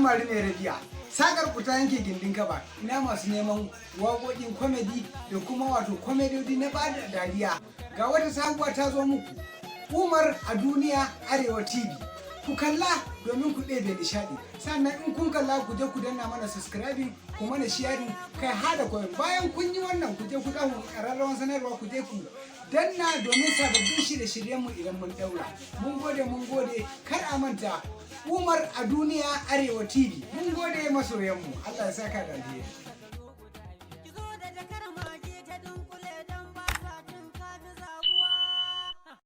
mari mai rabiya. Sakar ku ta yanke gindin kaba. Ina masu neman waƙoƙin comedy da kuma wato komedodi na bada dariya? Ga wata sabuwa ta zo muku, Umar a Duniya Arewa TV. Ku kalla domin ku ɗebe nishaɗi. Sannan in kun kalla, ku je ku danna mana subscribing, ku mana sharing, kai hada comment. Bayan kun yi wannan, ku je ku ɗau ƙararrawan sanarwa, ku je ku danna domin sababbin shirye-shiryenmu idan mun ɗaura. Mun gode, mun gode. Kar a manta, Umar a Duniya Arewa TV. Mun gode masoyanmu, Allah ya saka da alheri.